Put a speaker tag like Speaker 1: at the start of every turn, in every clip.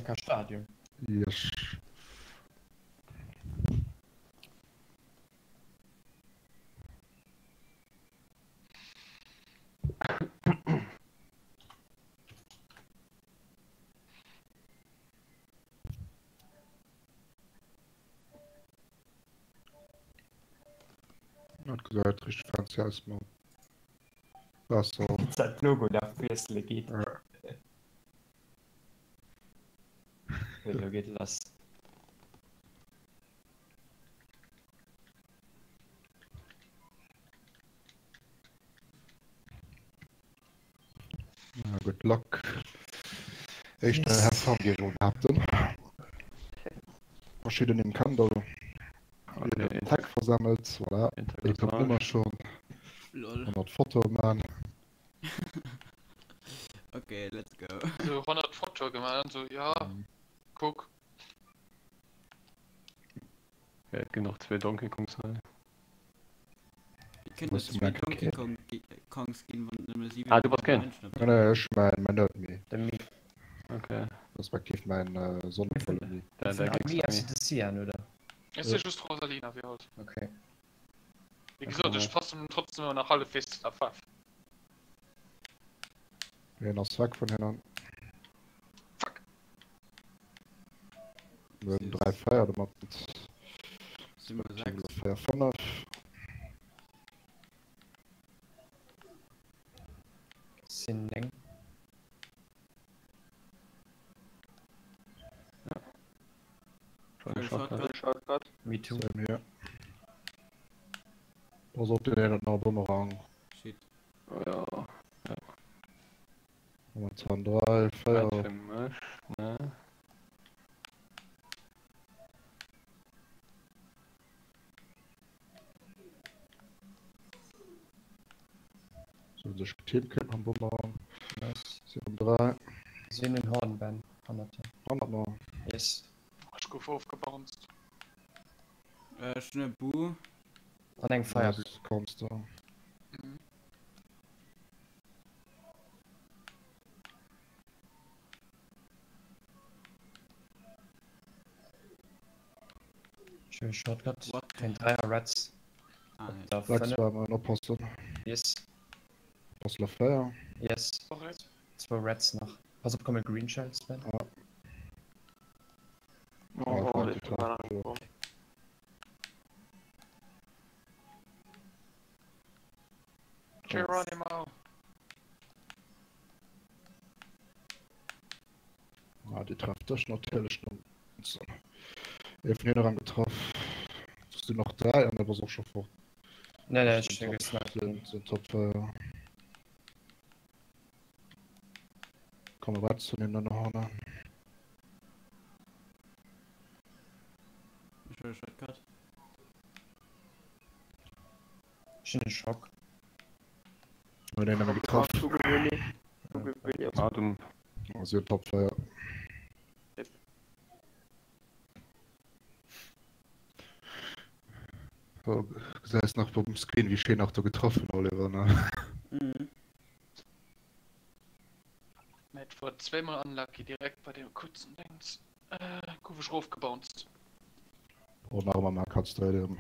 Speaker 1: DK Stadion.
Speaker 2: Yes. Dat gesäit richteg fancy aus mam Waasser.
Speaker 1: Dat Logo nach wiessele geet.
Speaker 2: Ja.
Speaker 1: Elo geet lass.
Speaker 2: Na, good luck. Éischter have fun, géif ech mol behaapten. Verschidden Nimm kennt der.
Speaker 3: Okay.
Speaker 2: Tech versammelt, voilà. Déi kommt ëmmer schon.
Speaker 4: Lol.
Speaker 2: 100 Fotoe man.
Speaker 4: Okay, let's go.
Speaker 5: So 100 Fotoe gemaach an so, ja, kuck.
Speaker 3: Ja, et ginn och zwee Donkey Kongs hei.
Speaker 4: Et kënnen
Speaker 2: Muss
Speaker 4: zwee
Speaker 2: man
Speaker 4: Donkey
Speaker 2: okay.
Speaker 4: Kong Kongs ginn, wann et nëmme 7
Speaker 3: Ah, du bass keen.
Speaker 4: Menschen op
Speaker 2: Nee, nee, ech mein, mein Nerd Me.
Speaker 1: De Mi.
Speaker 3: Okay.
Speaker 2: Respektiv mein äh, Sonnenbrille Me.
Speaker 3: Da, da
Speaker 1: Vun
Speaker 3: kriegst
Speaker 1: Ami
Speaker 3: du
Speaker 1: ass
Speaker 3: Mi.
Speaker 1: de Cyan, oder?
Speaker 5: Ech si just Rosalina wéi haut.
Speaker 1: Okay.
Speaker 5: Wéi gesot, ech passen trotzdem ëmmer nach hallefwegs zu der Faarf.
Speaker 2: Hien ass weg vun hinnen.
Speaker 5: Fuck.
Speaker 2: Mir hunn 3, 4 domat.
Speaker 4: Si mer 6.
Speaker 2: 4, 5.
Speaker 1: Sinn 9.
Speaker 3: Schon Shortcut.
Speaker 6: Shortcut.
Speaker 1: Me too.
Speaker 2: Same here. Pass op, den huet nach e Bumerang.
Speaker 4: Shit.
Speaker 3: Oh ja.
Speaker 2: Momentan 3,
Speaker 3: Zeit
Speaker 2: 4.
Speaker 3: fir mech, ne?
Speaker 2: So sech geteamkillt mam Bumerang.
Speaker 1: Nice.
Speaker 2: 7, 3.
Speaker 1: Si hunn en Hornban hannert dir.
Speaker 2: 100 nach.
Speaker 1: Yes.
Speaker 5: Ech gouf ofgebounced.
Speaker 4: Ech hunn e Boo.
Speaker 1: An eng Fireball.
Speaker 2: Nice, kommst du.
Speaker 5: Mhm.
Speaker 1: Schön Shortcut.
Speaker 4: What
Speaker 1: Den Dreier Rats.
Speaker 4: Ah, nee.
Speaker 1: Da
Speaker 2: Sechs
Speaker 1: fënnef.
Speaker 2: war mal oppassen.
Speaker 1: Yes.
Speaker 2: Pass la 4.
Speaker 1: Yes.
Speaker 5: Korrekt.
Speaker 1: Zwou Rats nach. Pass op, komme Green Shells, Ben.
Speaker 2: Ja.
Speaker 6: Oh,
Speaker 2: Ja,
Speaker 6: déi
Speaker 2: die
Speaker 6: sind
Speaker 2: Klappe.
Speaker 6: angekommen.
Speaker 5: Geronimo.
Speaker 2: Ah, die trefft dich natürlich noch. Ee vun hinne ran getraff. Es sind noch drei an der war auch schon fort.
Speaker 1: Nee, nee, ech
Speaker 2: Sind
Speaker 1: hunn
Speaker 2: top,
Speaker 1: gesniped.
Speaker 2: sind, sind top 4. Kommen wir zu den noch ne?
Speaker 4: Ech huele Shortcut.
Speaker 1: Ech hunn e Schock.
Speaker 2: Nur den haben wir getroffen.
Speaker 6: Kugelwilli. Kugelwilli
Speaker 3: Ah, du.
Speaker 2: Also Top 4. So, gesäis nach beim Screen, wie schön auch du getroffen, Oliver, ne?
Speaker 4: Mhm.
Speaker 5: Matt war zweimal unlucky, direkt bei dem kurzen Dings. Äh, gouf ech rofgebounced.
Speaker 2: Und nach immer mal kannst du dem.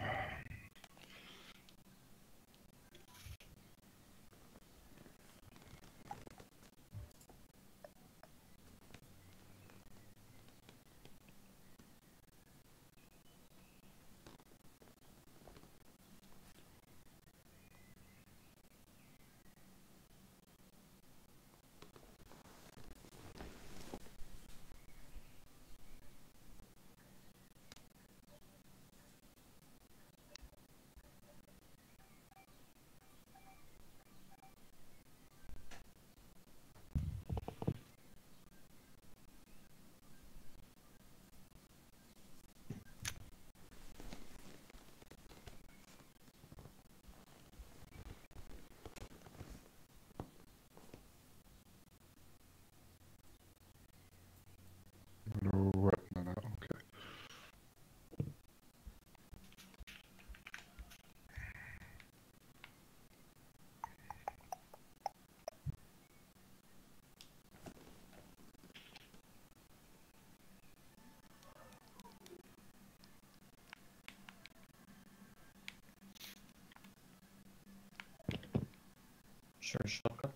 Speaker 1: Schön Shortcut.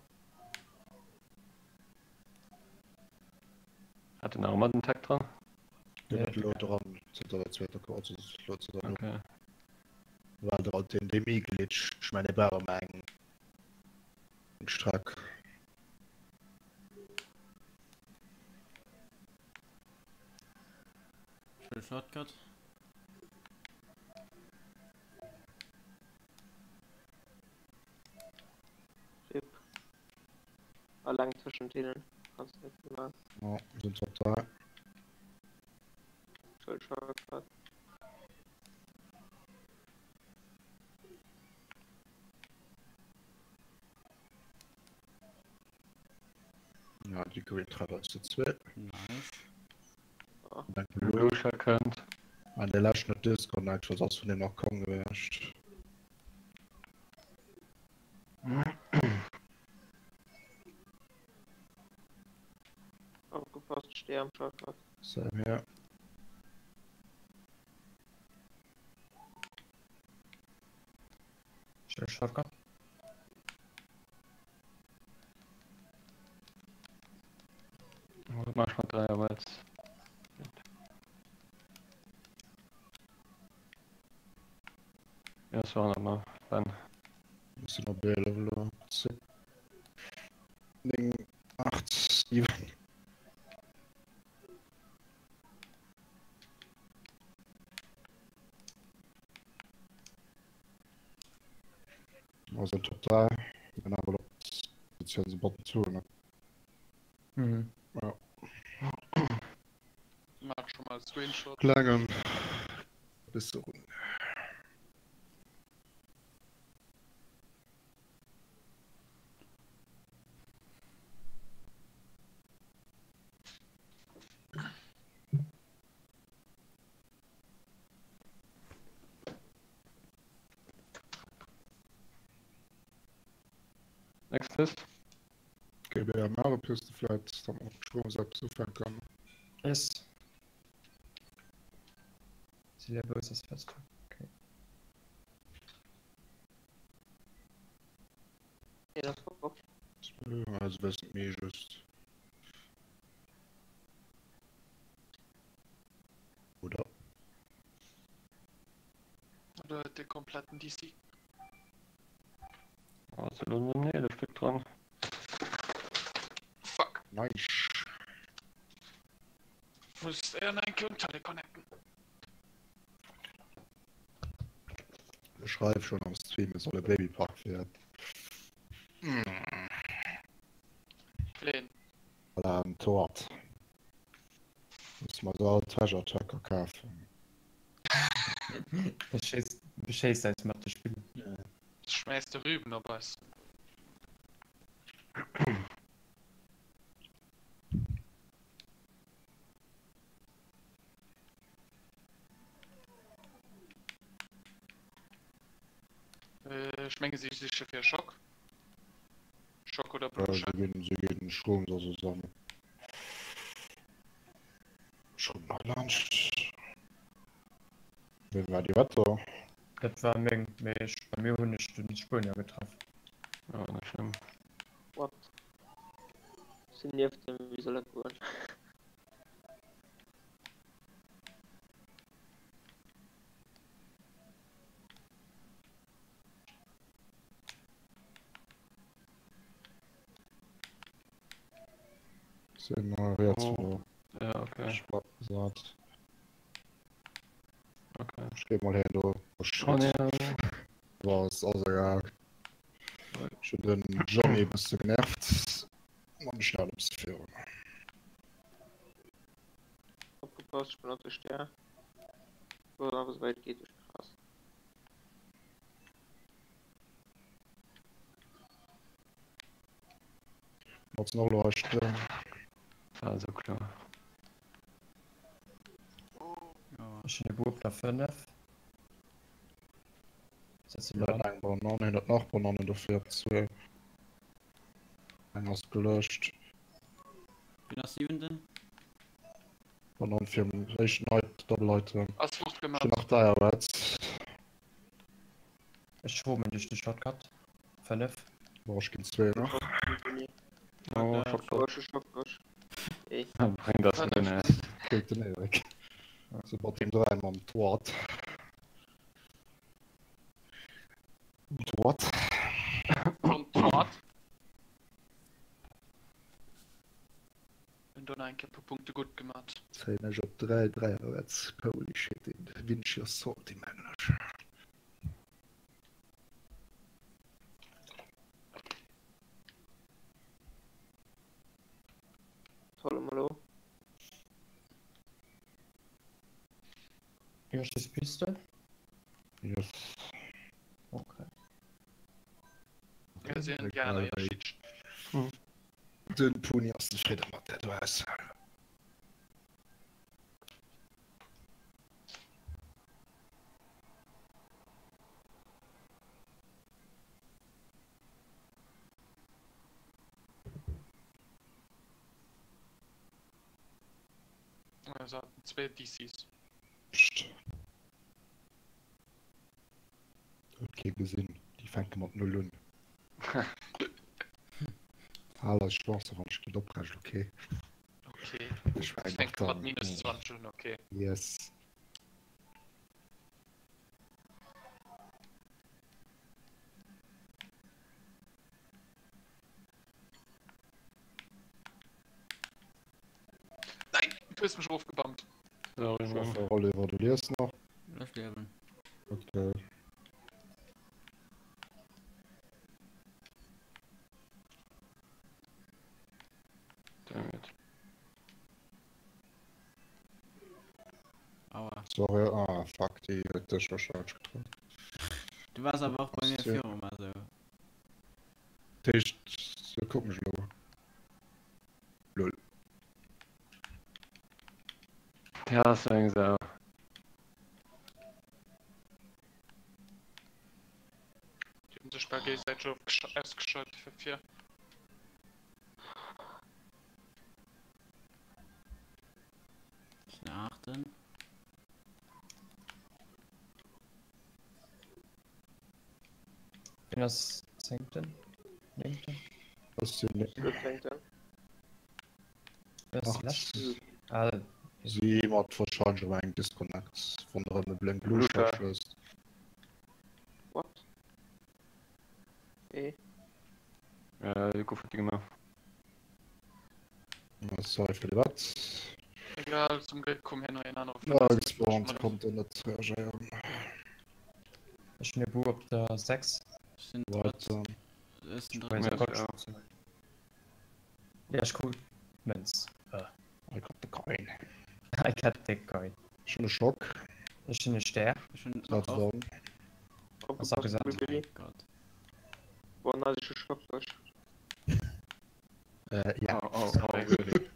Speaker 3: Hat den nach ëmmer den Tag dran?
Speaker 2: Deen huet elo dran zënter der zweeter Course, also elo zënter elo.
Speaker 3: Okay.
Speaker 2: Well der alt den Demi glitcht. Ech mengen, e brauch ëmmer eng eng Streck.
Speaker 4: Schön Shortcut.
Speaker 6: Rip. Alleng tëschent hinnen kanns de net vill man.
Speaker 2: Ja, sinn Top 3.
Speaker 6: Schön Shortcut.
Speaker 2: Ja, déi Green Treffer ass zu zwee.
Speaker 4: Nice.
Speaker 2: Dank Blue.
Speaker 3: Blue Shell kënnt.
Speaker 2: An der leschten huet Disconnect, was ass vun dem nach komm gewiescht.
Speaker 6: Opgepasst, steh am Shortcut.
Speaker 2: Same here.
Speaker 1: Schön Shortcut.
Speaker 3: Mach mal 3 aber jetzt. Ja, das war nochmal. Dann.
Speaker 2: Muss noch B-Level 10, 9, 8, 7. Also Top 3. Dann awer Position se Bottom 2 ne?
Speaker 1: Mhm.
Speaker 2: Ja.
Speaker 5: Mach schon mal Screenshot.
Speaker 2: Klengen Besserung.
Speaker 3: Next Test.
Speaker 2: Okay, bei der Mare-Piste vielleicht dann auch Strom selbst ufänken.
Speaker 1: Yes. Syllabus ist fest. Okay.
Speaker 6: Nee, das war auch.
Speaker 2: Also wissen mir just. Oder?
Speaker 5: Oder den kompletten DC.
Speaker 3: Also, nee, das Stück dran.
Speaker 5: Fuck.
Speaker 2: Nice.
Speaker 5: Muss er ein und teleconnecten.
Speaker 2: Ich schreibe schon am Stream, es soll ein Babypark werden.
Speaker 5: Pläne.
Speaker 2: Voilà, ein Tort. Muss man so Treasure Tracker kaufen.
Speaker 1: Beschéisst eis mat de Spiller.
Speaker 5: Schmeißt de Rüben op eis. Äh, ech menge si siche fir Schock. Schock oder
Speaker 2: Ja,
Speaker 5: Blue
Speaker 2: sie
Speaker 5: Shell.
Speaker 2: gehen, sie gehen Strom so zusammen. Schon mal Lunch. Wen war die Wetter?
Speaker 1: Dat war meng, mee ech, bei mir hunn ech den Spuenier getraff.
Speaker 3: Ja, nicht schlimm.
Speaker 6: What? Sinn nieft dem, wéi soll dat goen?
Speaker 2: Sind mal jetzt
Speaker 3: Oh. Ja, okay.
Speaker 2: Spaß.
Speaker 3: Okay.
Speaker 2: Ich geh mal hin, du. Oh,
Speaker 3: Oh,
Speaker 2: shit.
Speaker 3: nee.
Speaker 2: War es auch egal. Schon den Johnny bist du genervt. Man schnell ums Führen.
Speaker 6: Opgepasst, ich bin op de Stär. Wo awer sou wäit geet, ist krass.
Speaker 2: Hat's noch leuchten.
Speaker 3: War so klar.
Speaker 4: Ja.
Speaker 1: Ech hunn e Bub der 5. Setze
Speaker 2: Bleibt
Speaker 1: lo an.
Speaker 2: eng Banane, hien hat nach Bananen dofir zu. Eng ass gelöscht.
Speaker 4: Bin ass siwenten.
Speaker 2: Banan fir den éischten Night Double Item.
Speaker 5: Ass fort gemacht.
Speaker 2: Schon nach Dire Rats.
Speaker 1: Ech romen duerch de Shortcut. 5.
Speaker 2: Boah, ech ginn zwee nach.
Speaker 3: Oh,
Speaker 6: Schock, Schock, Schock.
Speaker 3: Bring das net.
Speaker 2: Kriegt den Erik. So mat dem 3 mam Twat. Twat.
Speaker 5: Twat. Hun do nach eng Kéier e puer Punkte gutt gemat.
Speaker 2: Zéien ech op 3 Dräierwärts. Holy shit, den Vinci ass salty, mengen ech.
Speaker 6: Hallo, hallo.
Speaker 1: Yoshis Piste?
Speaker 2: Yes.
Speaker 1: Okay.
Speaker 5: Ja, sie Indianer, Yoshi.
Speaker 2: Den Puni ass zefridde mat der Adress.
Speaker 5: Also hatten zwee DCs.
Speaker 2: Psst. Huet kee gesinn. Déi fänke mat Null un. Hal eis Chance, wann ech ginn oprecht, okay?
Speaker 5: Okay.
Speaker 2: Ech war
Speaker 5: Fänke mat minus 20 un, okay.
Speaker 2: Yes.
Speaker 5: Nein, du hues mech erofgebammt.
Speaker 3: Sorry,
Speaker 2: Ich
Speaker 3: Mann.
Speaker 2: hoffe, Oliver, du liest nach.
Speaker 4: Ech liewen.
Speaker 2: Okay.
Speaker 3: Damn it.
Speaker 4: Aua.
Speaker 2: Sorry, ah, fuck, déi huet dech wahrscheinlech getroffen.
Speaker 4: Du wars awer och bei mir virum, also.
Speaker 2: Dat heescht, se kucken ech elo. Lol.
Speaker 3: Ja, ass eng Sau.
Speaker 5: Déi hunn sech bal géigesäiteg ausgeschalt fir vir.
Speaker 4: Ech sinn Aachten.
Speaker 1: Wien ass Zéngten? Néngten?
Speaker 2: Ech sinn
Speaker 6: Zéngten.
Speaker 1: Wer ass de Leschten? Ah,
Speaker 2: Si mat wahrscheinlech op engem Disconnect ronderëm e Blink Blue Specialist.
Speaker 6: What? Eh.
Speaker 3: Äh, gouf huet déi gemaach.
Speaker 2: Sorry fir de wat.
Speaker 5: Egal, zum Gléck koum herno een anere
Speaker 2: Ja, gespawnt, konnt en net reagéieren.
Speaker 1: Ech hunn e Bu op der 6.
Speaker 4: Ech sinn drëtt.
Speaker 2: Weiter.
Speaker 4: Ech sinn drëtt.
Speaker 1: Ja, ech krut d'Mënz.
Speaker 2: I got the coin.
Speaker 1: I got the coin.
Speaker 2: Ech hunn e Schock.
Speaker 1: Ech hunn e Stär.
Speaker 4: Ech hunn
Speaker 2: Dat
Speaker 4: och.
Speaker 2: war.
Speaker 1: Was hab gesagt?
Speaker 6: Willi.
Speaker 4: Gott.
Speaker 6: Boah, nice, ech hu Schock.
Speaker 2: Äh, ja.
Speaker 3: Oh, oh, oh, really.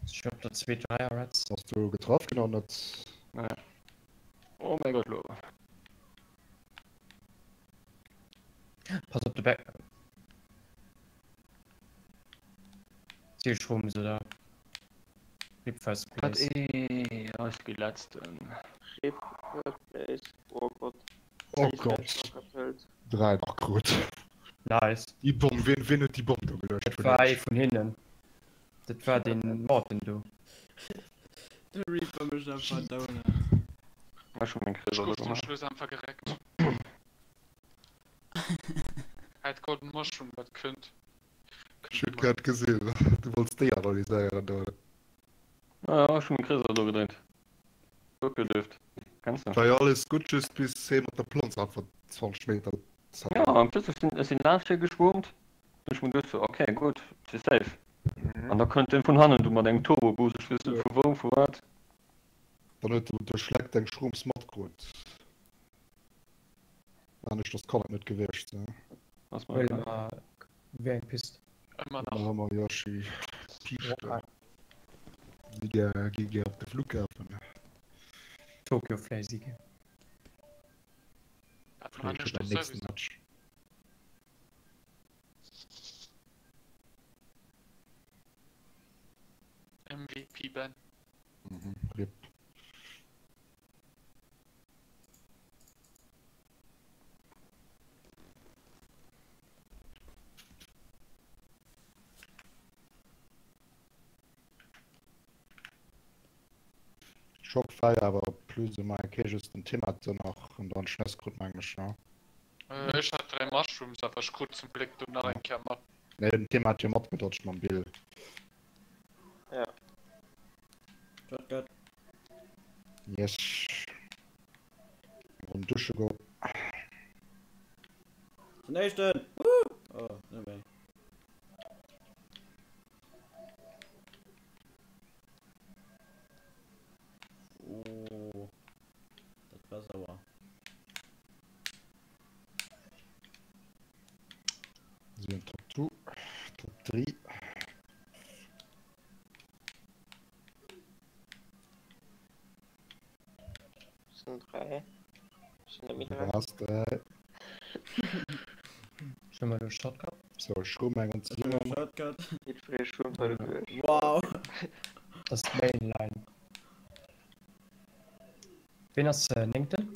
Speaker 1: Ech hunn op der 2 Dreier Reds.
Speaker 2: Hast du getroffen genau net?
Speaker 3: Nee. Oh mein Gott, lo.
Speaker 1: Pass op de Back. Zielschrumm se da. Rip first
Speaker 3: Wat
Speaker 1: place.
Speaker 3: ee, ja, ech gi letzten.
Speaker 6: Rip first place. Oh Gott.
Speaker 2: Oh Gott. Dräi nach krut.
Speaker 1: Nice.
Speaker 2: Déi Bomm, wien, wien huet déi Bomm do gelöscht?
Speaker 1: Dat war ee vun hinnen. Dat war den Morten do.
Speaker 4: De Reaper mécht einfach Donut.
Speaker 3: Ech hu meng
Speaker 5: Ech
Speaker 3: Krise
Speaker 5: gouf zum
Speaker 3: gemaach.
Speaker 5: Schluss einfach gereckt. Hat Golden Mushroom, wat kënnt.
Speaker 2: Ech hunn grad gesinn, du wollts déi analyséieren do.
Speaker 3: Ah, ja, ech hu meng Krise do gedréint. Tokyo Drift. Kenns de?
Speaker 2: War jo alles gutt, just bis hee mat der Plonz einfach 20 Meter.
Speaker 3: Ja, an plus ech sinn, ech sinn laanscht hie geschwommt. Hunn ech mir geduecht sou, okay, gutt, ech si safe. An da kënnt deen vun hannen du mat engem Turboboost, ech weess net vu wou, vu wat.
Speaker 2: Dann huet de Schleck deng Schrooms matkrut. Aneschters kann et net gewiescht sinn.
Speaker 3: Ass mer
Speaker 1: Huele
Speaker 3: egal.
Speaker 1: mer wéi eng Pist?
Speaker 5: Ëmmer
Speaker 2: Nach
Speaker 5: nach.
Speaker 2: ëmmer Yoshi. Piste. Giga, Giga op de Flughafen.
Speaker 1: Tokyo vläicht si ginn.
Speaker 5: Dat man
Speaker 2: Vläicht schon
Speaker 5: aneschters
Speaker 2: beim nächsten
Speaker 5: sowieso.
Speaker 2: Match.
Speaker 5: MVP Ben.
Speaker 2: Mhm. Rip. Schock war jo awer plus ou moins okay, just den Tim hat se nach an der Schnëss krut mengen ech, ne?
Speaker 5: Ech hat 3 Mushrooms, awer ech krut zum Gléck do nach eng Kéier mat.
Speaker 2: Nee, den Tim hat jo matgedodged mam Bill.
Speaker 6: Ja.
Speaker 4: Shotgun.
Speaker 2: Yes. Eng Ronn dusche goen.
Speaker 4: Den éischten! Woo! Oh, net méi. Oh, dat war sauer.
Speaker 2: Sinn Top 2, Top 3.
Speaker 6: Sinn 3. Sinn net méi 3.
Speaker 2: Was 3.
Speaker 1: Schon mal den Shortcut.
Speaker 2: So, Schrumm eng und
Speaker 4: Ech hunn Shortcut.
Speaker 6: Jiddweree schwëmmt hei duerch.
Speaker 4: Wow!
Speaker 1: Das ist Mainline. Ween ass néngten?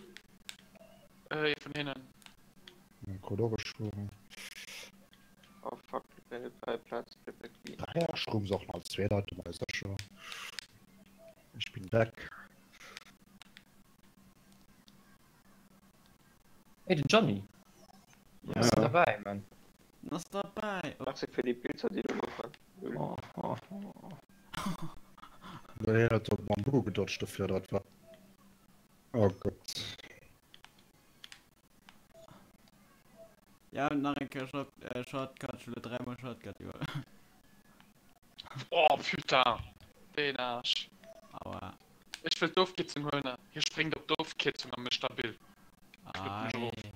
Speaker 5: Ee vun hinnen.
Speaker 2: Koloreschwuren.
Speaker 6: Oh fuck, ich bin net bei Platz respektiv.
Speaker 2: Naja, Schrooms och nach zwee Leit dobäi, sécher. Ich bin back.
Speaker 1: Ey, den Johnny!
Speaker 4: Ja.
Speaker 1: Ass dabei, Mann.
Speaker 4: Ass dabei! Oh.
Speaker 6: Merci fir déi Pilzer, déi do goufen.
Speaker 3: Oh, oh, oh.
Speaker 2: Nee, hien huet op mam Bou gedodged dofir, dat war. Oh Gott.
Speaker 4: Ja, und nach eng Kéier Short, äh, Shortcut, ech hu lo dräimol Shortcut iwwer.
Speaker 5: Oh putain, deen Aarsch.
Speaker 4: Aua.
Speaker 5: Ech wëll d'Ofkierzung huelen, hie spréngt op d'Ofkierzung a mécht da Bill. Knuppt mech erof.
Speaker 4: Ei.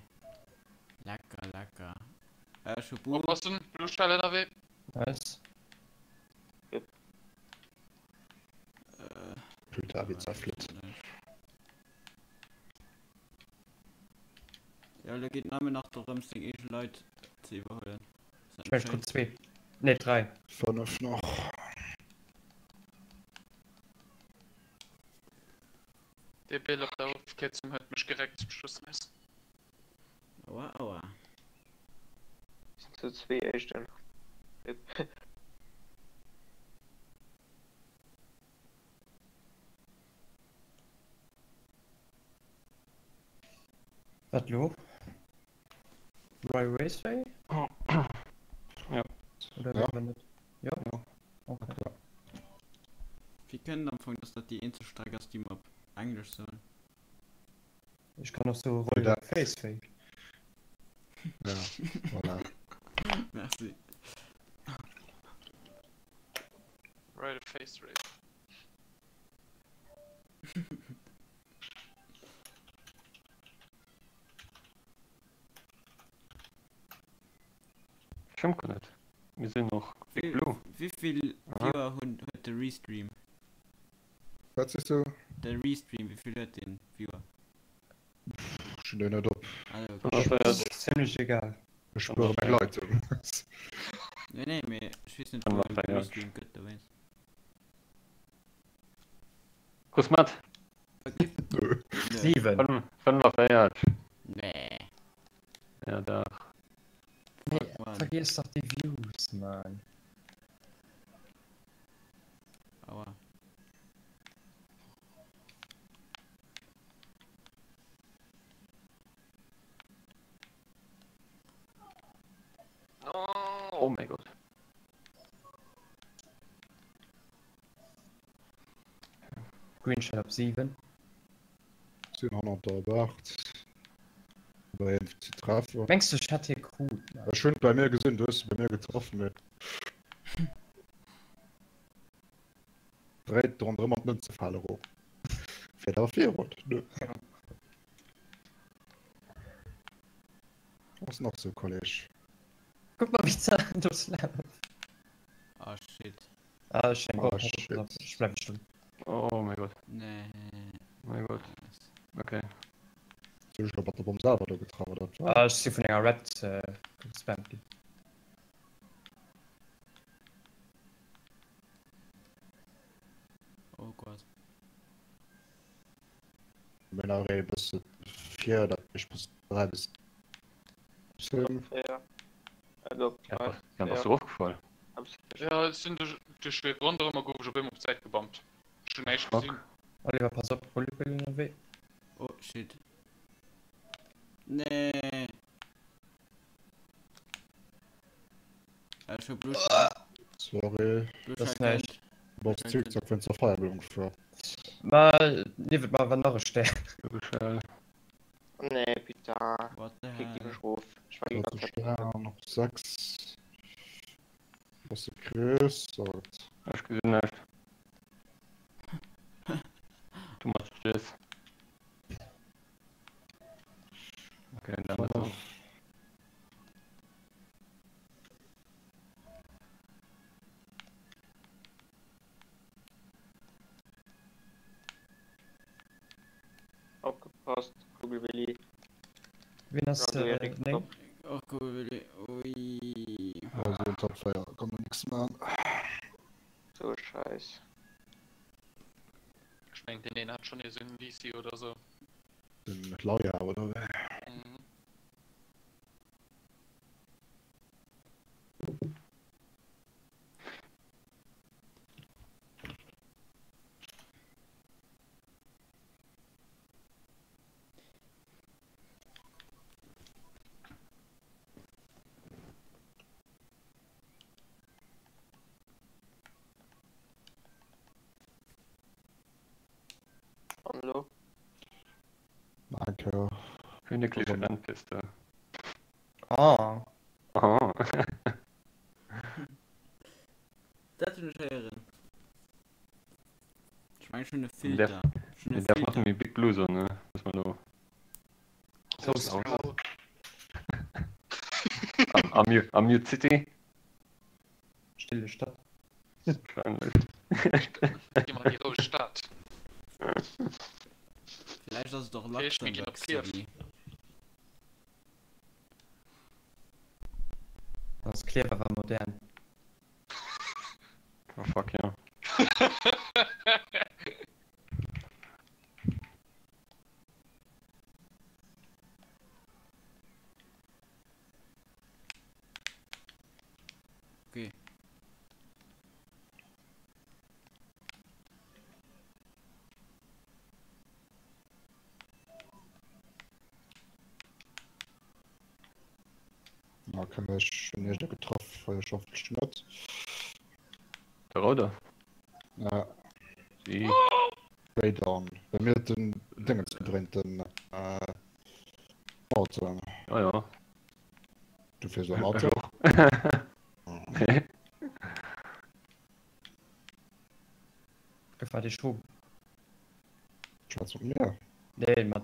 Speaker 4: Lecker, lecker. Äh, ech hu Buu.
Speaker 5: Oppassen, Blue Shell ënnerwee.
Speaker 1: Nice.
Speaker 6: Yep.
Speaker 4: Äh,
Speaker 2: Putain, wéi zerflitt.
Speaker 4: Ja, lo geet nëmmen nach dorëms, seng eege Leit ze iwwerhuelen.
Speaker 1: Ich mein, ich krut zwee. Nee, dräi.
Speaker 2: 5 nach.
Speaker 5: Dee Bill op der Ofkierzung huet mech gereckt zum Schluss nees.
Speaker 4: Aua, aua.
Speaker 6: Sinn zu zwee éischten. Yep.
Speaker 1: Wat lo? Roy Raceway?
Speaker 3: Ja.
Speaker 1: Oder
Speaker 2: Ja.
Speaker 1: ja. net? Ja?
Speaker 3: Ja.
Speaker 1: Okay.
Speaker 4: Wéi kënnt am Fong, dass dat déi eenzeg Streck ass, déi mer op Englesch soen?
Speaker 1: Ich kann och so Roy
Speaker 2: Ja.
Speaker 1: Faceway.
Speaker 2: Ja, voilà.
Speaker 4: Merci.
Speaker 5: Royal Face Rape.
Speaker 3: Stëmmt guer net. Mir sinn och Big Blue.
Speaker 4: Wéi vill Viewer hunn huet de Restream?
Speaker 2: Wat sees du?
Speaker 4: De Restream, wéi vill huet deen Viewer?
Speaker 2: Ech hunn deen net op.
Speaker 4: Ah, okay.
Speaker 1: Das ist ziemlich egal.
Speaker 2: Ech spuere meng Leitung.
Speaker 4: Nee, nee, mee ech weess net, wou en de Restream gëtt dowéinst.
Speaker 3: Kuss mat.
Speaker 1: 7.
Speaker 3: 45.
Speaker 4: Nee.
Speaker 3: Ja, dach.
Speaker 1: Nee, vergiess dach déi Views, man.
Speaker 4: Aua.
Speaker 3: Oh mein Gott.
Speaker 1: Green Shell op 7.
Speaker 2: Sinn hannert der op 8. Bei een ze treffen.
Speaker 1: Mengs du ech hätt hie krut? Mann?
Speaker 2: Ech hunn bei mir gesinn, du hues bei mir getraff, mee. Dréit ronderëm an d'Mënze fale erof. Fäert awer virun, ne? Ass nach sou, Kolleg.
Speaker 1: Guck mal, wéi d'Sandos lafen.
Speaker 4: Oh shit.
Speaker 1: Ah, ech denk
Speaker 2: Ah,
Speaker 1: och.
Speaker 2: shit.
Speaker 1: Ech bleiwen stoen.
Speaker 3: Oh mein Gott.
Speaker 4: Nee.
Speaker 3: Mein Gott. Okay.
Speaker 2: Sinn ech lo mat der Bomm selwer do getraff, oder wat?
Speaker 1: Ah, ech si vun enger Red äh, gespammt ginn.
Speaker 4: Oh Gott.
Speaker 2: Mir nach e bësse vir, dat ech bis 3 bis 10.
Speaker 6: Ja. Also,
Speaker 3: Ja, ja, bass du erofgefall?
Speaker 5: Ja, ech sinn duerch duerch de ronderëm a gouf ech op eemol op d'Säit gebammt. Ech hunn näischt
Speaker 3: Fuck.
Speaker 5: gesinn.
Speaker 1: Oliver, pass op, Kugelwilli ënnerwee.
Speaker 4: Oh shit. Nee. Ech hu Blut.
Speaker 2: Sorry.
Speaker 1: Das ist näischt.
Speaker 2: Du bass Zickzack wéinst der Feierblumm gefuer.
Speaker 1: Ma niewent mer war nach e Stär.
Speaker 3: Logesch.
Speaker 6: Nee, putain.
Speaker 4: What the
Speaker 6: Kick déi
Speaker 4: hell?
Speaker 6: mech rof. Ech war déi
Speaker 2: Dat
Speaker 6: ganz
Speaker 2: ass
Speaker 6: Zäit.
Speaker 2: Stern op 6. Ass de Chris? Sagt.
Speaker 3: Ech gesinn näischt. Too much jizz. Okay, dann
Speaker 2: 5.
Speaker 6: Opgepasst, Kugelwilli.
Speaker 1: Wien ass
Speaker 6: Radio Erik,
Speaker 1: 9?
Speaker 6: top.
Speaker 4: Och Kugelwilli. Ui.
Speaker 2: Also Top 4 kann man nix machen.
Speaker 6: So Scheiß.
Speaker 5: Ech mengen deen een hat schon nees en VC oder sou.
Speaker 2: Den Lauja oder wéi?
Speaker 5: Mhm.
Speaker 6: An elo?
Speaker 2: Danke.
Speaker 3: Königliche Rennpiste.
Speaker 1: Ah.
Speaker 3: Oh.
Speaker 4: Dat hunn ech héieren. Ech meng schon e Filter. Schon e
Speaker 3: Den darf
Speaker 4: Filter.
Speaker 3: machen wie Big Blue so, ne? Muss man do.
Speaker 1: So slow.
Speaker 3: Am, am, Mute- am Mute City?
Speaker 1: Stille Stadt.
Speaker 3: Wahrscheinlich.
Speaker 5: Geh mal an die roueg Stad.
Speaker 4: Vielleicht ass et och
Speaker 5: Okay, ich mir ginn
Speaker 4: Luxembourg
Speaker 5: op Kiew.
Speaker 4: City.
Speaker 1: Das Kleber war modern.
Speaker 3: Oh fuck, ja.
Speaker 4: Okay.
Speaker 2: Na, kann ech hun ech getroff, well ech hoffentlich net.
Speaker 3: Der Roude.
Speaker 2: Ja,
Speaker 3: Sie.
Speaker 2: Radon. Bei mir huet den Dingens gedréint, den äh, Auto.
Speaker 3: Ja, ja.
Speaker 2: Du fiers am Auto?
Speaker 3: Nee.
Speaker 1: Gefahr die Schub.
Speaker 2: Schwätz mat mir.
Speaker 1: Nee, mat.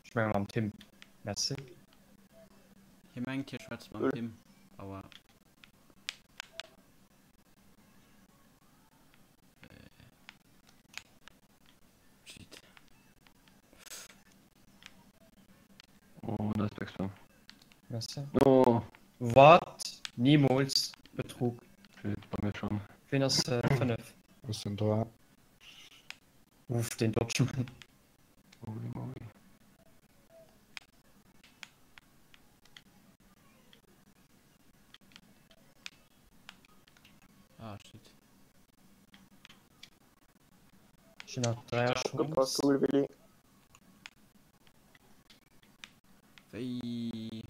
Speaker 1: Ich meine mam Tim. Merci.
Speaker 4: Hie mengt hie schwätzt mam Tim. Aua. Äh. Shit.
Speaker 3: Oh, nice Backspin.
Speaker 1: Merci.
Speaker 3: Oh,
Speaker 1: Wat? Niemals. Betrug.
Speaker 3: shit, bei mir schon.
Speaker 1: Wien ass äh, 5?
Speaker 2: Was sind da?
Speaker 1: Uff, den Dodgeman.
Speaker 3: Holy moly.
Speaker 4: Ah, shit.
Speaker 1: Ich hun nach 3
Speaker 6: Opgepasst,
Speaker 1: Chance.
Speaker 6: Kugelwilli.
Speaker 4: Wéi.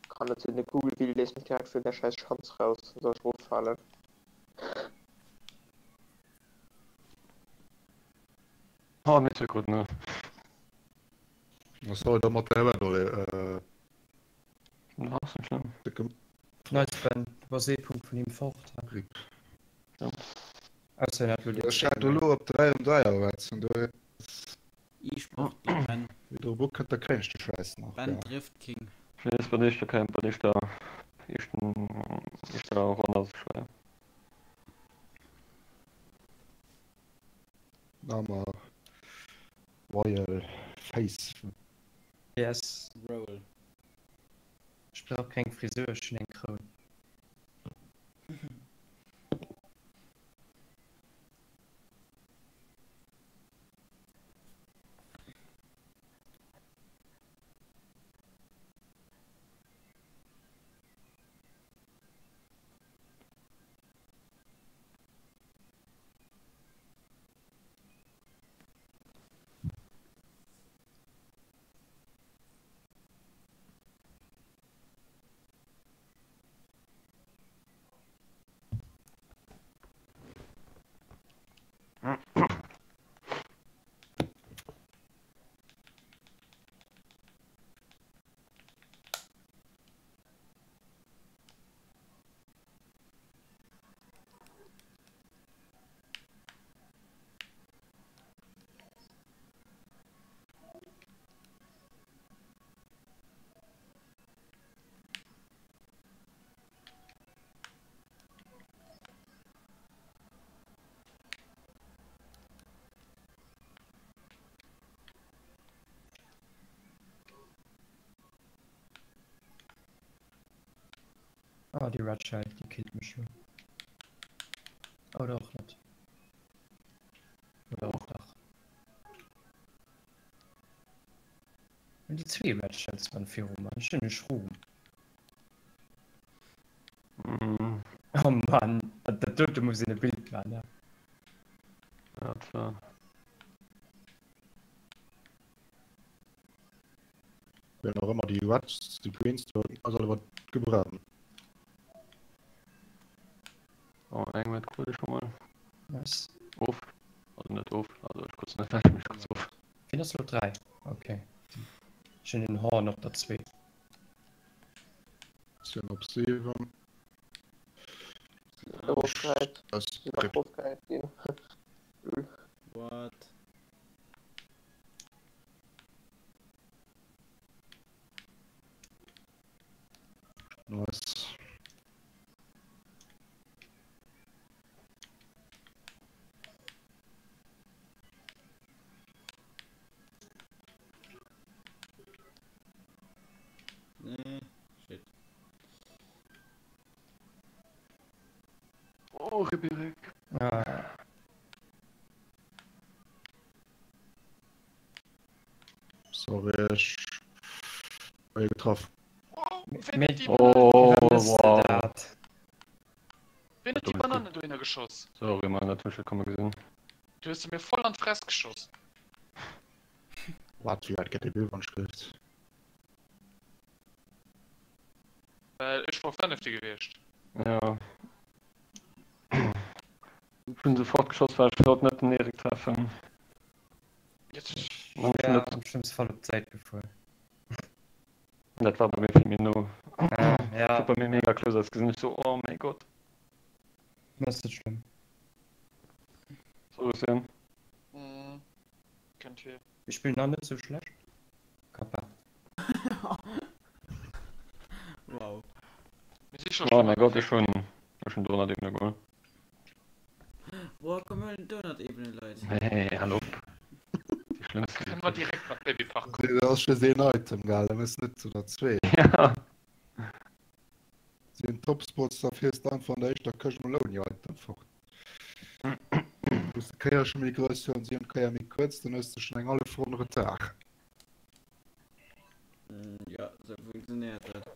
Speaker 6: Kann net sinn, de Kugelwilli léisst mech direkt vun der scheiß Schanz raus. Dann soll ech roffalen.
Speaker 3: Oh, mir ist gut, ne?
Speaker 2: Was soll da mat der Äh,
Speaker 3: Das ist nicht schlimm.
Speaker 2: dicke
Speaker 1: Nice, Ben. Du warst eh Punkt vun him fort.
Speaker 2: Rip.
Speaker 3: Ja.
Speaker 1: Ausser en hat lo
Speaker 2: Ech hat elo op 3 um 3 wat du
Speaker 4: E-Sportler Ben.
Speaker 2: wieder wo kënnt der kréincht de Scheiß nach.
Speaker 4: Ben
Speaker 2: Ja.
Speaker 4: Drift King.
Speaker 3: Nee, ist bei nächster kein, bei nächster, ersten, erster Runde ist schwer.
Speaker 2: Name Royal Face.
Speaker 1: Yes.
Speaker 4: Roll.
Speaker 1: Ich brauch keng Friseur, ich hun eng Kroun. Oh, déi Red Shell, déi killt mech jo. Oder och net. Oder och dach. Déi zwee Red Shells waren viru mer. Ech hunn e Schroom.
Speaker 3: Mm.
Speaker 1: Oh Mann, dat dat dote muss een e Bild man, ne?
Speaker 3: Ja, zwar.
Speaker 2: Wien och ëmmer déi Reds, déi Greens do ass allewer gebrannt.
Speaker 3: Oh, eng Red krut ech scho mol.
Speaker 1: Nice.
Speaker 3: Of. Also net of, also ech krut se net weg, mee ech krut se of.
Speaker 1: Wien ass lo 3? Okay. Ech hunn den Horn op der 2.
Speaker 2: Sinn op 7.
Speaker 6: Erofgehäit.
Speaker 2: Ass
Speaker 6: Sinn och erofgehäit ginn. Lul.
Speaker 4: What?
Speaker 2: Nice.
Speaker 4: Nee, shit.
Speaker 3: Oh, Ribirek.
Speaker 1: Ah.
Speaker 2: Sorry, ech war getraff.
Speaker 5: Wow, ween huet déi
Speaker 3: Oh,
Speaker 1: Wat ass
Speaker 3: wow.
Speaker 1: dat?
Speaker 5: Ween huet déi Banane dohinner geschoss?
Speaker 3: Sorry, man, dat hu ech net komme gesinn.
Speaker 5: Du hues se mir voll an d'Fress geschoss.
Speaker 2: Wat, wéi wäit gëtt dee Bildwandschrift?
Speaker 5: Well ech wor fënnefte gewiescht.
Speaker 3: Ja. Ech hunn se fortgeschoss, well ech wollt net den Erik treffen.
Speaker 1: Ech
Speaker 3: Dann
Speaker 1: wär
Speaker 3: net.
Speaker 1: am schlëmmste Fall op d'Säit gefuer.
Speaker 3: Dat war bei mir vill méi no.
Speaker 1: Ah, ja.
Speaker 3: Bei mir mega close ass gesinn ech so oh mäi Gott.
Speaker 1: Ass net schlëmm.
Speaker 3: Sorry Sam.
Speaker 5: Mm. Kënnt vir.
Speaker 1: Mir spillen nach net sou schlecht. Kappa.
Speaker 4: Wow.
Speaker 5: Mir si scho
Speaker 3: Oh
Speaker 5: schlimmer
Speaker 3: mäi Gott, ech
Speaker 5: gewiescht.
Speaker 3: hunn ech hunn Donut-Ebene geholl.
Speaker 4: Boah, komm mir huelen d'Donut-Ebene, Leit.
Speaker 3: Nee, hal op. Déi schlëmmste.
Speaker 5: Kënne mer direkt mat Babypark kommen?
Speaker 2: Dat ass just een Item, gell? Da mëss net oder zwee.
Speaker 3: Ja.
Speaker 2: Sinn Topspots, da fiers de einfach an der éischter Këscht mol ouni Item fort. Hues de Kéier scho méi grouss huelen, si hunn d'Kéier méi kuerz, dann hues de schonn eng hallef Ronn Retard.
Speaker 4: Ja, sou funktionéiert dat.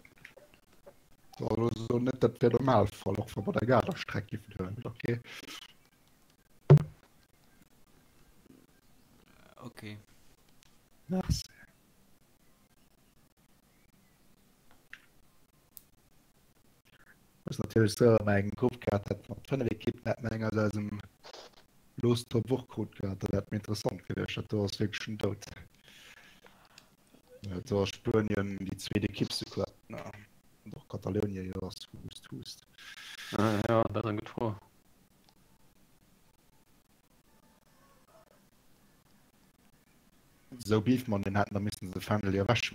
Speaker 2: So, elo so net, dat wär Normalfall, och wa mer der Gaderstreck giffen huelen, okay?
Speaker 4: Okay.
Speaker 2: Merci. Ass natierlech sou, wa mer eng Grupp gehat hätten mat 5 Ekippen, hätte mer eng aus eisem Lostop och krut gehat, dat hätt méi interessant gewiescht. Dat do ass wierklech den Doud. Do ass Spuenien déi zweet Ekipp souguer. An och Katalounien, jo, ass hust, hust.
Speaker 3: Jo, dat ass eng gutt Fro.
Speaker 2: Esou Beef man, den hätten da missen se Fändel jo ewech.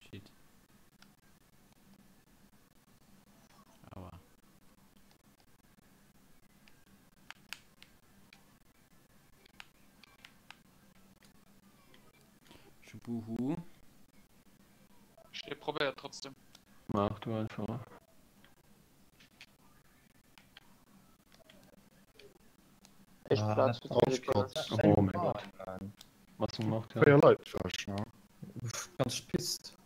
Speaker 4: Shit. Aua. Schubuhu.
Speaker 5: Ech probéiert trotzdem.
Speaker 3: Mach du einfach.
Speaker 6: Éischt
Speaker 1: Ah,
Speaker 6: Plaz
Speaker 1: dat
Speaker 6: fir
Speaker 2: ass
Speaker 6: d'Philippinen.
Speaker 2: Gott.
Speaker 3: Oh mein Gott. Was du gemacht, ja.
Speaker 2: Véier Leit war ech, ne?
Speaker 1: Uff, ganz pisst.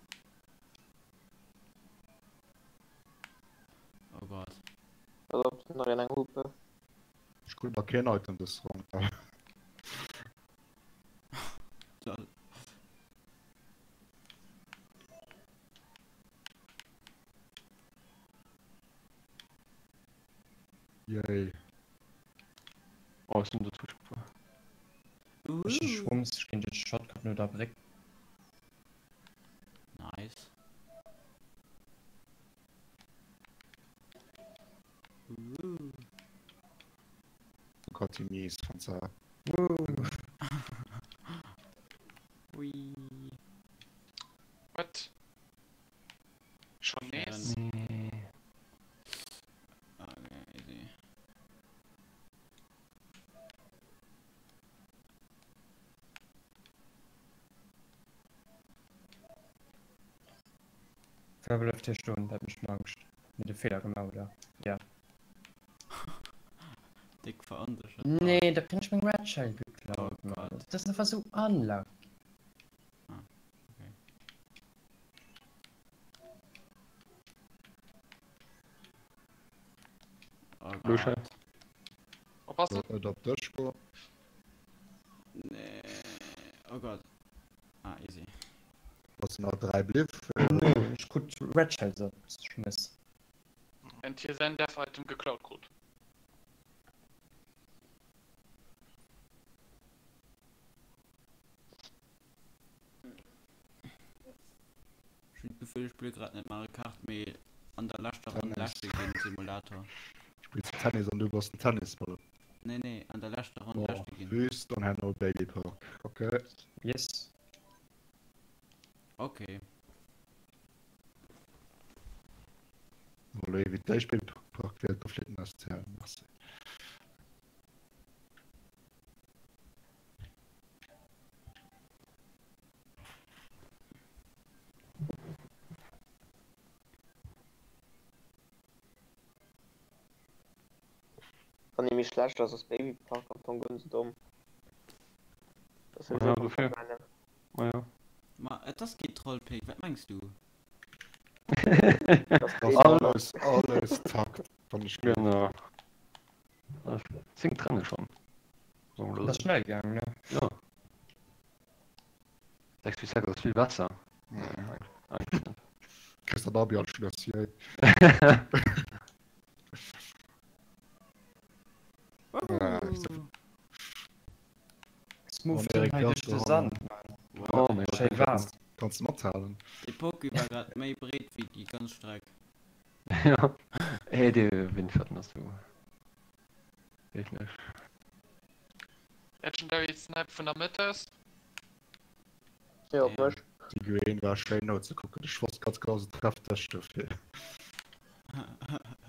Speaker 4: Oh Gott.
Speaker 6: Pass op, nach een eng Hupe.
Speaker 2: Ech krut nach keen Item dës Ronn.
Speaker 4: Lol.
Speaker 2: Yay.
Speaker 3: Oh, ech sinn dozwësche gefuer.
Speaker 1: Ech hu Schwumms, ech ginn den Shotcut no der Bréck.
Speaker 4: Nice. Uh.
Speaker 2: Oh Gott, déi mies Panzer.
Speaker 4: Ui.
Speaker 5: What? Schon nees?
Speaker 3: Nee.
Speaker 4: Okay, easy.
Speaker 1: Wer bleift hier stoen? Dat mécht mir Angscht. Mir de Feeler gemaach oder? Ja.
Speaker 4: Dick veronséchert.
Speaker 1: Nee, da kritt ech meng Red Shell geklaut,
Speaker 4: Oh
Speaker 1: Mann.
Speaker 4: Gott.
Speaker 1: Dat ass einfach sou unlucky.
Speaker 4: Ah, okay. Oh
Speaker 3: Blue Shell.
Speaker 4: Gott.
Speaker 5: Oppassen.
Speaker 2: Net op dech goen.
Speaker 4: Nee. Oh Gott. Ah, easy.
Speaker 2: Ass nach 3 bliff.
Speaker 1: Nee, ech krut Red Shells opgeschmiss.
Speaker 5: Während hie säin Death Item geklaut krut.
Speaker 4: Ech hunn d'Gefill, ech spille grad net Mario Kart, mee an der leschter Ronn
Speaker 2: Tennis.
Speaker 4: leschte ginn Simulator.
Speaker 2: Spills du Tennis an du bass den Tennisball?
Speaker 4: Nee, nee, an der leschter Ronn
Speaker 2: Oh,
Speaker 4: leschte ginn.
Speaker 2: Wüst an herno Baby Park. Okay.
Speaker 1: Yes.
Speaker 4: Okay.
Speaker 2: Lo ewéi d'éischt Baby Park wielt, da flitt den SCL. Merci.
Speaker 6: Wann ee méi schlecht ass, ass Baby Park am Fong guer net sou domm. Dat ass
Speaker 3: Ja,
Speaker 6: souwisou
Speaker 3: dofir.
Speaker 6: komplett random.
Speaker 3: Ma ja.
Speaker 4: Ma et ass kee Trollpick, wat mengs du?
Speaker 6: Dat ass
Speaker 2: Das
Speaker 6: kee
Speaker 2: alles, alles Takt, wann ech gleef.
Speaker 3: Genau. 10 Trenne schon. So,
Speaker 1: Dat ass schnell gaangen, ne?
Speaker 3: Ja. 6 bis 6 ass vill besser.
Speaker 2: Ja.
Speaker 3: Eigentlich net.
Speaker 2: Kriss den Abi Anschluss, yay. Ja,
Speaker 4: Wouhou!
Speaker 1: Smooth
Speaker 2: An Erik
Speaker 1: hei duerch de
Speaker 2: Gasse
Speaker 1: Sand, Mann.
Speaker 3: Oh mein Gott.
Speaker 1: Schéi waarm.
Speaker 2: Kanns du mathalen?
Speaker 4: Dee Poké war grad méi breet wéi déi ganz Streck.
Speaker 3: Ja. Hey, de Windschatten ass du. Wierklech.
Speaker 5: Legendary Snipe vun der Mëtt aus.
Speaker 6: Jo, op
Speaker 4: Ja.
Speaker 6: mech.
Speaker 2: Déi Green war schéin nozekucken. Ech wosst ganz genau, se trefft dech dofir.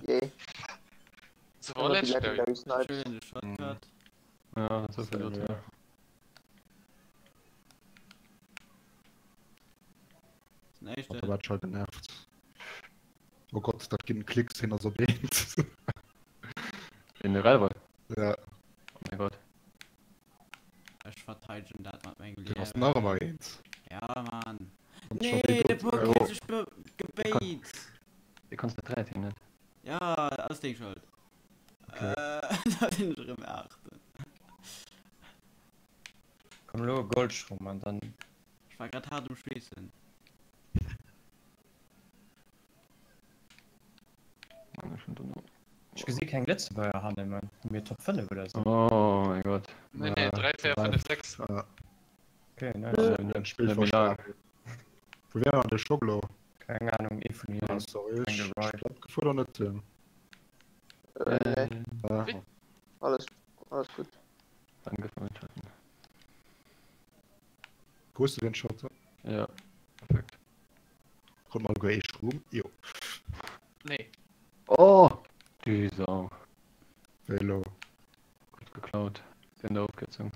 Speaker 6: Yay.
Speaker 5: Se war
Speaker 6: Ëmmer déi
Speaker 5: Legendary.
Speaker 6: Legendary Snipes.
Speaker 4: Schön de Shortcut.
Speaker 3: Ja, so viel dazu.
Speaker 2: Ja.
Speaker 4: Den
Speaker 2: Hat
Speaker 4: éischte.
Speaker 2: der wat scho genervt. Oh Gott, dat ginn Klicks hin ass op eent.
Speaker 3: In der Railway.
Speaker 2: Ja,
Speaker 3: Oh mein Gott.
Speaker 4: Ech verteidegen dat mat mengem
Speaker 2: den ass
Speaker 4: Liewen.
Speaker 2: nach ëmmer eent.
Speaker 4: Ja, Mann.
Speaker 2: An scho
Speaker 4: Nee,
Speaker 2: wéi
Speaker 4: de
Speaker 2: dot.
Speaker 4: Poké
Speaker 2: Oh,
Speaker 4: huet sech be gebait.
Speaker 3: Dir kannst net 3 Team net.
Speaker 4: Ja, alles deng Schold.
Speaker 2: Okay.
Speaker 4: Äh, da sinn ech erëm aachten.
Speaker 1: Komm lo Goldschrumm an dann.
Speaker 4: Ech war grad hart um Schweessen.
Speaker 3: Mann, ech hunn do no.
Speaker 1: Ech gesi keng Lëtzebuerger hannen, Mann. Hu mir Top 5 oder sou?
Speaker 3: Oh mein Gott.
Speaker 5: Nee, nee, 3, 4, 5, 6.
Speaker 2: Ja,
Speaker 1: Okay, nice.
Speaker 2: den Spiel
Speaker 3: Net méi laang.
Speaker 2: verstanen. Wo wär an de Schoglo?
Speaker 1: Keng Ahnung, ee vun
Speaker 2: Ah,
Speaker 1: hinnen.
Speaker 2: sorry,
Speaker 1: Keng
Speaker 2: ech
Speaker 1: Ride.
Speaker 2: glaub gefuer oder net.
Speaker 6: Äh, nee,
Speaker 2: Ah,
Speaker 5: Wéi?
Speaker 6: alles, alles gutt.
Speaker 3: Danke für den Schatten.
Speaker 2: Wo du den Shot?
Speaker 3: Ja. Perfekt.
Speaker 2: Kommt mal ee Schrumm. Jo,
Speaker 5: Nee.
Speaker 3: Oh! Die Sau.
Speaker 2: Velo.
Speaker 3: Gut geklaut. Den der Aufkürzung.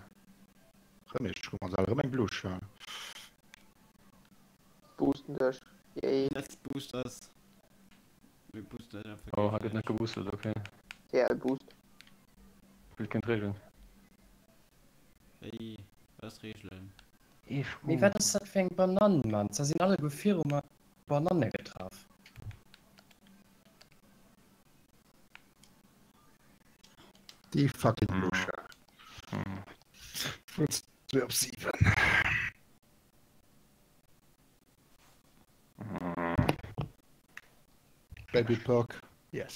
Speaker 2: Rëm ee Schrumm, also rëm eng Blue Shell.
Speaker 6: Boosten dech. Yay.
Speaker 4: Let's boost us. Mir boosten eis einfach
Speaker 3: Oh, hat net
Speaker 4: géigenseitig.
Speaker 3: geboostet, okay.
Speaker 6: TL Boost.
Speaker 3: Spielt kennt Regeln.
Speaker 4: Wéi, was Regeln?
Speaker 3: Ee
Speaker 1: Mee wat ass dat fir eng Banann, Mann? Da sinn alleguer viru mer Bananne getraff.
Speaker 2: Die fucking Blue Shell.
Speaker 3: Hm.
Speaker 2: Vun 2 op 7. Baby Park. Yes.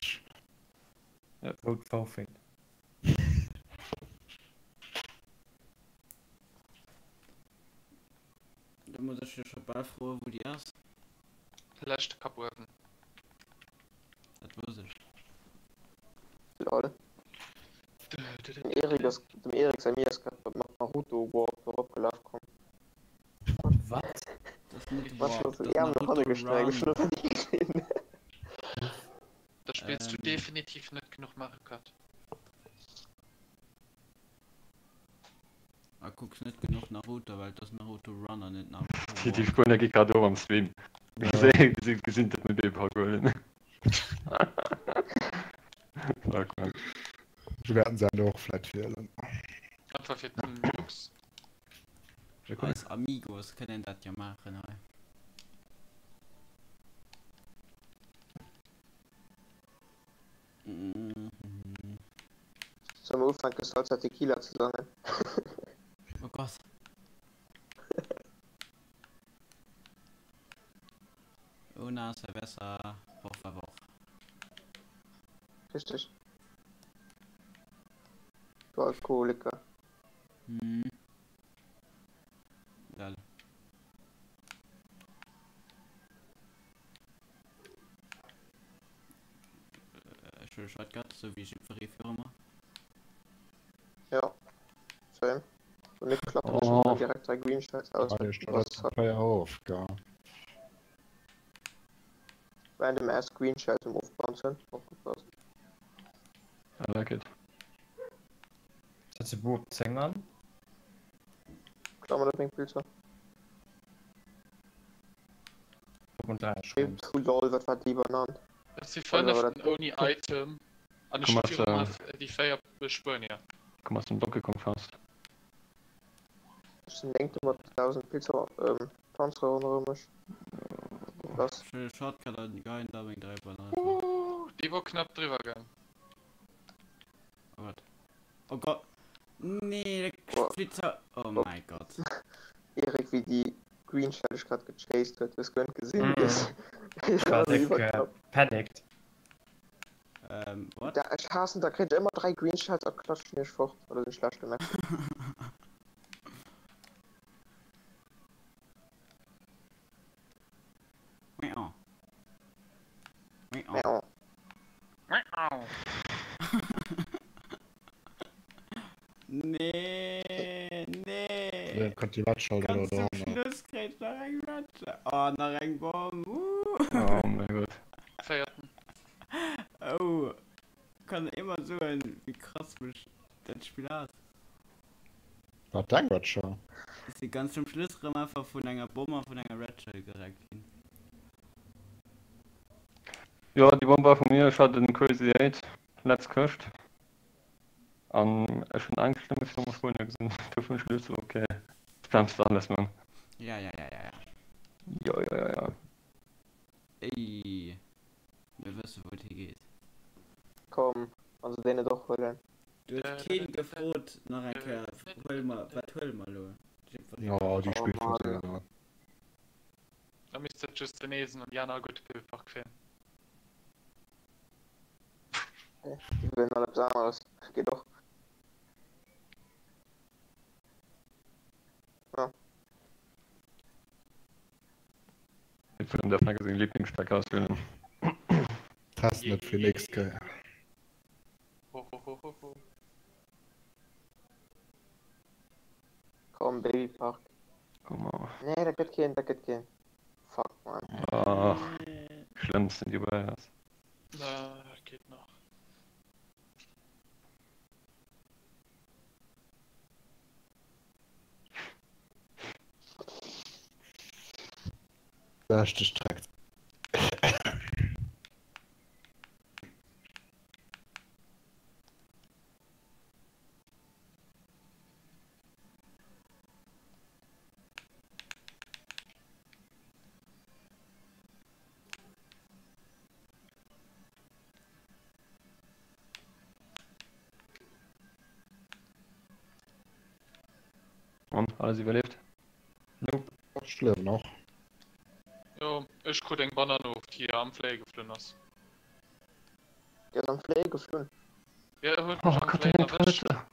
Speaker 1: Vote forfeit.
Speaker 4: Da muss ech jo scho bal froen, wou déi ass.
Speaker 5: Leschte Kapuewen.
Speaker 4: Dat wosst ech.
Speaker 6: Lol. Dem Erik ass, dem Erik säi Mir ass grad mat Naruto Warp eropgelaf komm.
Speaker 1: Wat?
Speaker 4: Dat ass net
Speaker 6: Was
Speaker 4: Warp,
Speaker 6: schon so
Speaker 4: dat ass
Speaker 6: Ärmel nach hanne
Speaker 4: Naruto
Speaker 6: gestreckt.
Speaker 4: Run.
Speaker 6: Ech hun dat nie gesinn.
Speaker 5: Da spillst du
Speaker 4: Ähm.
Speaker 5: definitiv net genuch Mario Kart.
Speaker 4: Ah, kucks net genuch Naruto, well dat ass Naruto Run an net Naruto
Speaker 3: Die, die
Speaker 4: Warp.
Speaker 3: Spur gi grad am Stream. Gesinn dat mir Babypark huelen. Fuck man.
Speaker 2: Ech wäerten se och vläit wielen.
Speaker 5: Einfach fir den Lux.
Speaker 4: Eis Amigos kënnen dat jo maachen hei.
Speaker 6: Soll mer ufänken Salsa Tequila ze sangen?
Speaker 4: Oh Gott. Una cerveza, por favor.
Speaker 6: Richtig. Du Alkoholiker.
Speaker 4: Hm. Lol. Ech huele Shortcut, sou wéi jiddweree viru mer.
Speaker 6: Ja, same. Bei mir klappen oh. schon direkt drei Green Shells aus.
Speaker 2: Ah, ich Feier auf, gell.
Speaker 6: Random ass Green Shells um Ofbouncen. Opgepasst.
Speaker 3: I like it.
Speaker 1: Setz de Bo op 10 an.
Speaker 6: Klammer dat meng Pilzer. Lol, wat war déi Banan?
Speaker 5: Et si 5 ouni Item an ech hu viru mer déi 4 Spuenier.
Speaker 3: Komm aus dem Donkey Kong fast.
Speaker 6: Ech sinn néngte mat 1000 Pilzer Panzere ronderëm mech.
Speaker 4: Lass. Ech huele Shortcut an geien da meng 3 Bananen.
Speaker 5: Ooh, déi wor knapp driwwer gaang.
Speaker 4: Oh Gott. Oh Gott. Nee, de Flitzer. Oh mein Gott.
Speaker 6: Erik, wéi déi Green Shell dech grad gechased huet, hues guer net gesinn.
Speaker 1: Ech war déck panicked.
Speaker 4: Ähm, what?
Speaker 6: Da, ech haassen, da kritt ech ëmmer 3 Green Shells a klatschen iech fort, oder sinn schlecht gemaach.
Speaker 4: Miau. Miau.
Speaker 6: Miau.
Speaker 4: Nee, nee.
Speaker 2: Ja, könnt die Red Shell
Speaker 4: Ganz
Speaker 2: oder
Speaker 4: zum Schluss krieg ich nach eng Red Shell. Oh, nach eng Bomb. Uh.
Speaker 3: Oh mein Gott.
Speaker 5: Véierten.
Speaker 4: Oh. Kann immer soen, wéi krass mech dat Spill ass.
Speaker 2: Wat deng Red Shell?
Speaker 4: Ech si ganz zum Schluss rëm einfach vun enger Bomm a vun enger Red Shell gereckt ginn.
Speaker 3: Jo, déi Bomm war vu mir. Ech hat en Crazy 8 letz Këscht an ech hunn eng Stëmm virum Spuenier gesinn. Dofir hunn ech geduecht sou, ok, spamms de alles, man.
Speaker 4: Ja, ja, ja, ja, ja.
Speaker 3: Jo, jo, jo, jo.
Speaker 4: Ey, mir wësse wou et higeet.
Speaker 6: Komm, wann se déi net och huelen.
Speaker 4: Du hues keen gefrot nach eng Kéier, huele mer, wat huele mer elo?
Speaker 2: Jo, déi spillt
Speaker 6: Oh
Speaker 2: vun
Speaker 6: Mann.
Speaker 2: séier.
Speaker 5: Da misst et just den Eesen an déi aner gutt Pillpark fehlen.
Speaker 6: Déi wëllen all eppes aneres. Geet och. Ja.
Speaker 3: De Film darf nach seng Lieblingsstrecke auswählen.
Speaker 2: Testen et fir nächst Kéier.
Speaker 5: Ho, ho, ho, ho, ho.
Speaker 6: Komm, Babypark.
Speaker 3: Komm mal.
Speaker 6: Nee, dat gëtt keen, dat gëtt keen. Fuck, man.
Speaker 3: Ach, schlëmmsten déi Warriors.
Speaker 5: Na, geht nach.
Speaker 2: Beschte Streck.
Speaker 3: An alles iwwerlieft?
Speaker 1: Nope.
Speaker 2: Ech liewen och.
Speaker 5: Jo, ech krut eng Banane of, déi am Fléie geflunn ass.
Speaker 6: Déi ass am Fléie geflunn?
Speaker 5: Ja, huet
Speaker 3: Oh
Speaker 5: mech am
Speaker 3: Gott,
Speaker 5: Fléien
Speaker 3: eng
Speaker 5: erwëscht.
Speaker 3: Trëtte.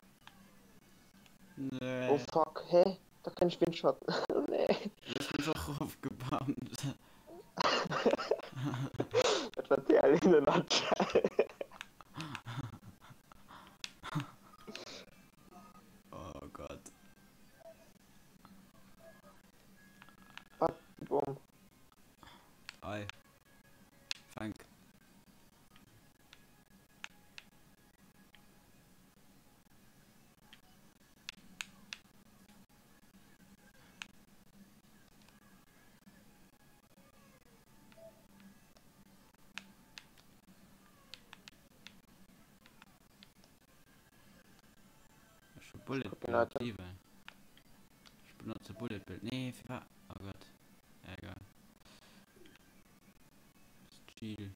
Speaker 4: Nee.
Speaker 6: Oh fuck, hä? Da kenn ech Windschatten. Nee.
Speaker 4: Du hues mech och erofgebammt.
Speaker 6: Dat war TL in a nutshell.
Speaker 4: Oh Gott.
Speaker 6: Wat? Déi Bomm.
Speaker 4: Ei. Fänk.
Speaker 6: Ginn Item.
Speaker 4: 7. Ech benotze Bullet Bill. Nee, firwat? Oh Gott. Egal. Chill.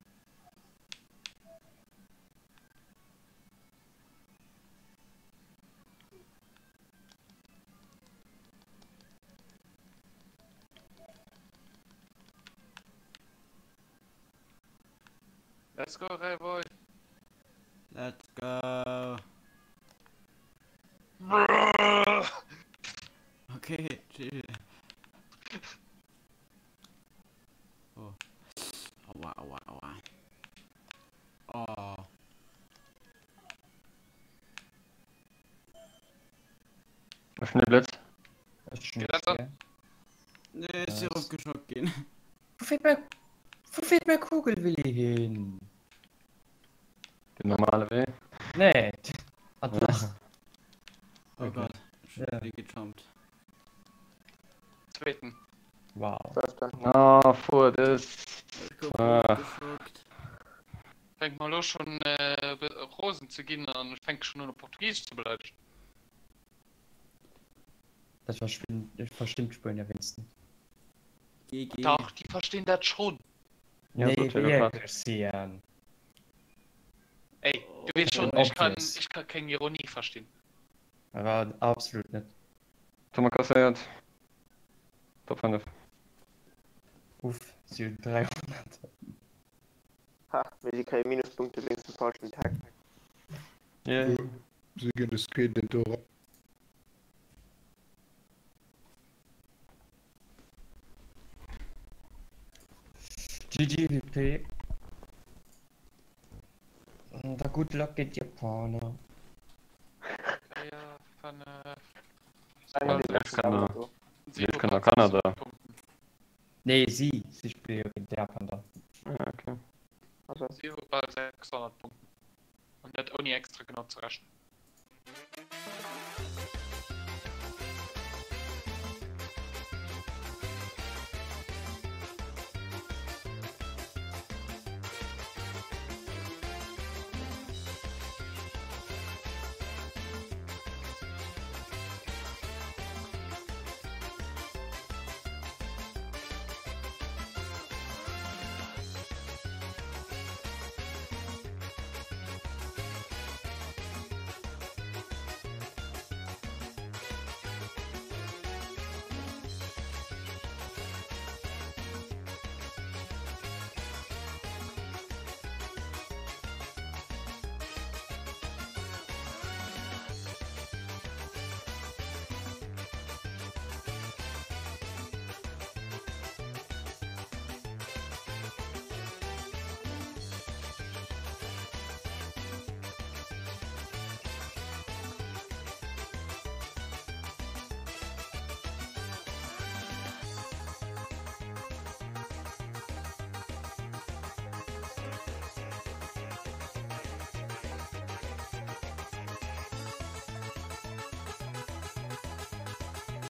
Speaker 5: Let's go, Rayboy.
Speaker 4: Let's go. Okay, chill. Oh. Aua, aua, aua. Oh.
Speaker 3: Ech hunn e Blëtz.
Speaker 1: Ech net,
Speaker 5: Geht
Speaker 1: gell?
Speaker 4: Nee, ech si
Speaker 1: Nice.
Speaker 4: erofgeschockt ginn.
Speaker 1: Wou fiert mäi, wou fiert mäi Kugelwilli hin?
Speaker 3: Den normale Wee.
Speaker 1: Nee, an d'Lach.
Speaker 4: Oh
Speaker 1: Okay.
Speaker 4: Gott, ech
Speaker 1: Ja.
Speaker 4: hunn gejumpt.
Speaker 5: Zweeten.
Speaker 1: Wow.
Speaker 6: Fünften.
Speaker 3: Ah, fuer des.
Speaker 4: Ech gouf
Speaker 3: Ah.
Speaker 4: erofgeschockt.
Speaker 5: Fänkt mal lo schon äh, rosen ze ginn an ech fänke schon un op Portugiesisch ze beleidegen.
Speaker 1: Dat verstinn, verstinn d'Spuenier wéinstens.
Speaker 4: GG.
Speaker 5: Dach, déi verstinn dat schon.
Speaker 3: Ja,
Speaker 1: Nee,
Speaker 3: so Telepath.
Speaker 1: wierklech, Sian.
Speaker 5: Ey, du weess schon,
Speaker 1: Oh,
Speaker 5: ech kann,
Speaker 1: obvious.
Speaker 5: ech kann keng Ironie verstinn.
Speaker 1: Awer absolut net.
Speaker 3: Thomas kasséiert. Top 5.
Speaker 1: Uff, si hunn 300.
Speaker 6: Ha, mee si kréie Minuspunkte wéinst dem falschen Tag.
Speaker 3: Yeah.
Speaker 2: Si ginn de Screen den do erop.
Speaker 1: GGWP. Da good luck géint d'Japaner.
Speaker 5: 4, 5,
Speaker 3: Ich kann,
Speaker 5: 7,
Speaker 3: Ich kann nach Kanada.
Speaker 5: Punkten.
Speaker 1: Nee, si, si spille jo géint Japan dann.
Speaker 3: Ja, okay.
Speaker 6: Also,
Speaker 5: Si hu bal 600 Punkten. An dat ouni extra genau ze rechnen.